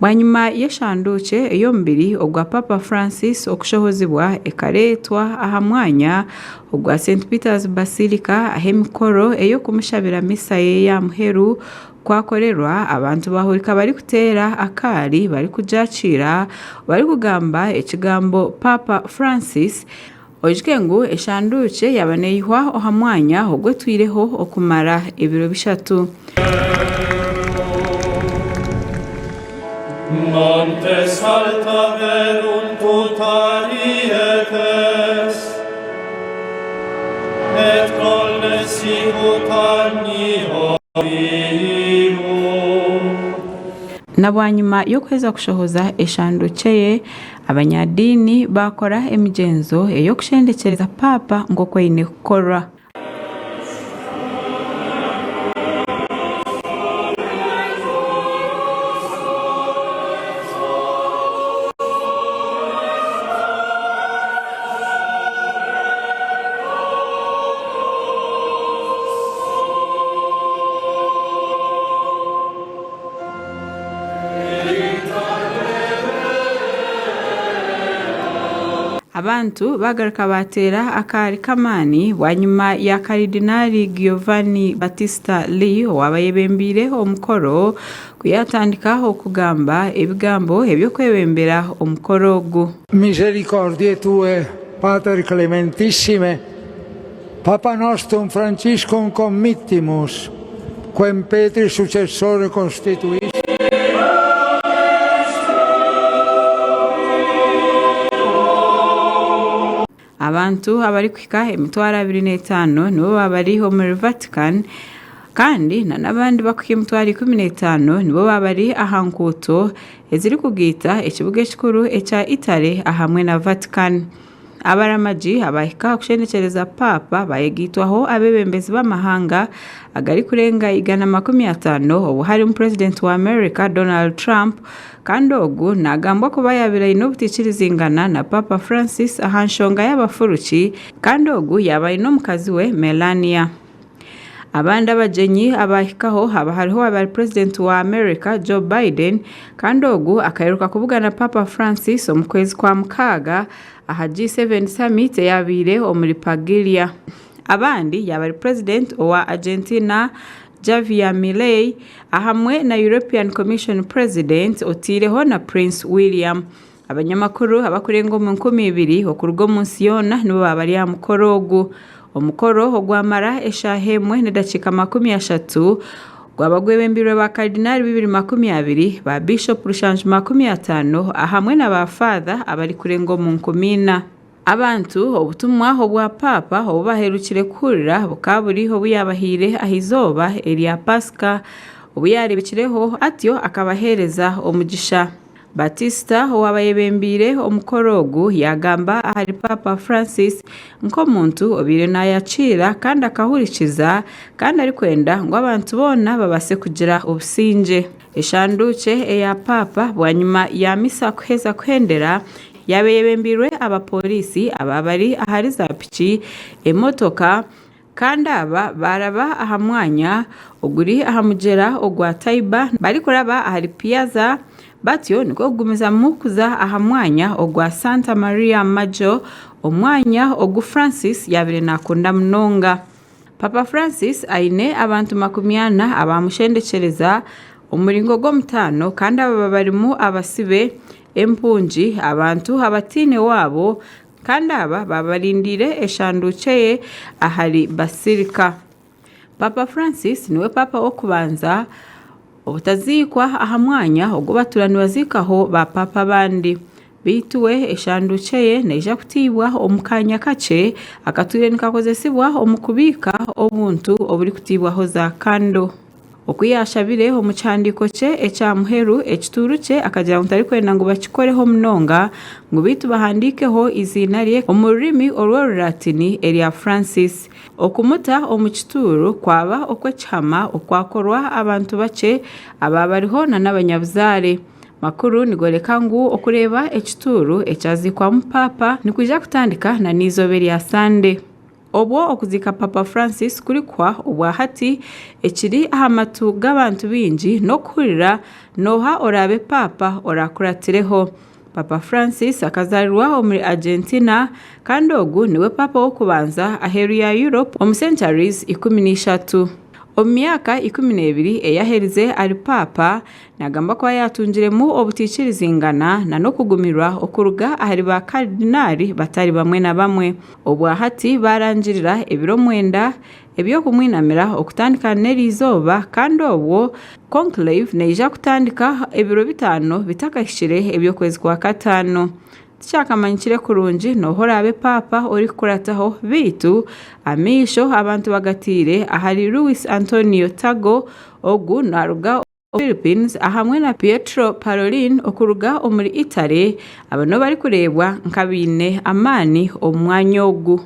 Bwanyima y'eshanduukye ey'omubiri ogwa Paapa Francis okushohozibwa ekareetwa aha mwanya ogwa St Peter's Basilica ahu emikoro ey'okumushabira misa ye eya muheru kwakorerwa abantu baahurika barikuteera akaari barikugyakiira barikugamba ekigambo Paapa Francis Oijuke ngu eshanduukye yaaba neeyihwa aha mwanya ogu etwireho okumara ebiro bishatu. Montes alta verunt ut arietes, et colles sicut annio Na bwanyima y'okuheza kushohoza eshanduukye ye, abanyadiini baakora emigyenzo ey'okushendekyereza Paapa nk'oku eine kukorwa. Abantu baagaruka baateera akaari k'amaani bwanyima ya Karidinaali Giovanni Battista Re owaaba ayebembeire omukoro ku yaatandika okugamba ebigambo eby'okwebembera omukoro ogu. Misericordiae tue, Pater clementissime, Papa nostrum Franciscum committimus, quem Petri successore constituisti. Abantu abarikuhika 25,000 nibo baaba bari omuri Vatican kandi n'abandi barikuhika 15,000 nibo baaba bari aha nguuto ezirikugaita ekibuga ekikuru ekya Italy ahamwe na Vatican. Abaramagi abaahika aha kushendekyereza Paapa baayegaitwaho abeebembezi b'amahanga agarikurenga 150 obwo harimu Purezidenti wa Amerika Donald Trump kandi ogu naagambwa kuba yaabaire aine obutaikirizingana na Paapa Francis aha nshonga y'abafuruki kandi ogu yaaba aine omukazi we Melania. Abandi abagyenyi abaahikaho haaba hariho owaaba ari purezidenti wa America Joe Biden kandi ogu akaheeruka kubugana Paapa Francis omu kwezi kwa mukaaga aha G7 summit eyaabaire omuri Pagilia. Abandi yaaba ari purezidenti owa Argentina Javier Milei ahamwe na European Commission President otaireho na Prince William. Abanyamakuru abarikurenga omu 2000 okuruga omu nsi yoona nibo baaba bari aha mukoro ogu. Omukoro ogwamara eshaaha emwe n'edakiika 30 gwaba gwebembeirwe ba Karidinaali 220, ba Biishopu 750 ahamwe na ba Faatha abarikurenga omu 4,000. Abantu obutumwa obwa Paapa obu baherukire kuhurira bukaba buri obu yaabahaire aha izooba erya Paasika obu yaareebekireho atyo akabaheereza omugisha. Batista owaaba ayebembeire omukoro ogu yaagamba ahari Paapa Francis nk'omuntu obaire naayakiira kandi akahurikiza kandi arikwenda ngu abantu boona babaase kugira obusingye. Eshanduukye eya Paapa bwanyima ya misa kuheza kuhendera yaaba eyebembeirwe abapooriisi abaaba bari ahari zaapiki, emotoka, Kandi aba baaraba aha mwanya oguri aha mugyera ogwa Tiber barikuraba ahari Piazza, batyo nikwo kugumizamu kuza aha mwanya ogwa Santa Maria Maggiore, omwanya ogu Francis yaabaire naakunda munonga. Paapa Francis aine abantu 40 abaamushendekyereza omu muringo gw'omutaano kandi aba barimu abasibe, empungi, abantu abataine waabo, Kandi aba baaba barindiire eshanduukye ye ahari Basilica. Paapa Francis niwe Paapa w'okubanza obutaziikwa aha mwanya ogu batuura nibaziikaho ba Paapa abandi. Beitu we eshanduukye ye neija kutiibwa omu kaanya kakye akatwire nikakozesibwa omu kubiika obuntu oburikutiibwaho za kando. Oku yaashabire omu kihandiiko kye ekya muheru ekituuru kye akagira ngu tarikwenda ngu bakikoreho munonga ngu beitu bahandiikeho eiziina rye omu rurimi orw'Orulatini erya Francis. Okumuta omu kituuru kwaba okw'ekihama okwakorwa abantu bakye abaaba bariho n'abanyabuzaare. Makuru nigoreka ngu okureeba ekituuru ekyaziikwamu Paapa nikwija kutandika n'eizooba erya Sande. Obwo okuziika Paapa Francis kurikuhwa obwa hati, ekiri aha matu g'abantu baingi n'okuhurira n'oha oraabe Paapa orakuratireho. Paapa Francis akazaarirwa omuri Argentina kandi ogu niwe Paapa w'okubanza aheeru ya Europe omu centuries 13. Omu myaka 12 ei aherize ari Paapa, Naagamba ku yaatungiremu obutaikirizingana n'okugumirwa okuruga ahari ba Karidinaari batari bamwe na bamwe. Obwa hati baarangirira ebiro mwenda eby'okumwinamira okutandika n'eriizooba kandi obwo Conclave neija kutandika ebiro bitaano bitakahikire eby'okwezi kwa kataano. Tikyakamanyikire kurungi n'oha oraabe Paapa orikukurataho beitu amaisho abantu bagataire ahari Luis Antonio Tagle ogu naaruga Philippines ahamwe na Pietro Parolin okuruga omuri Italy aba nibo barikureebwa nk'abaine amaani omu mwanya ogu.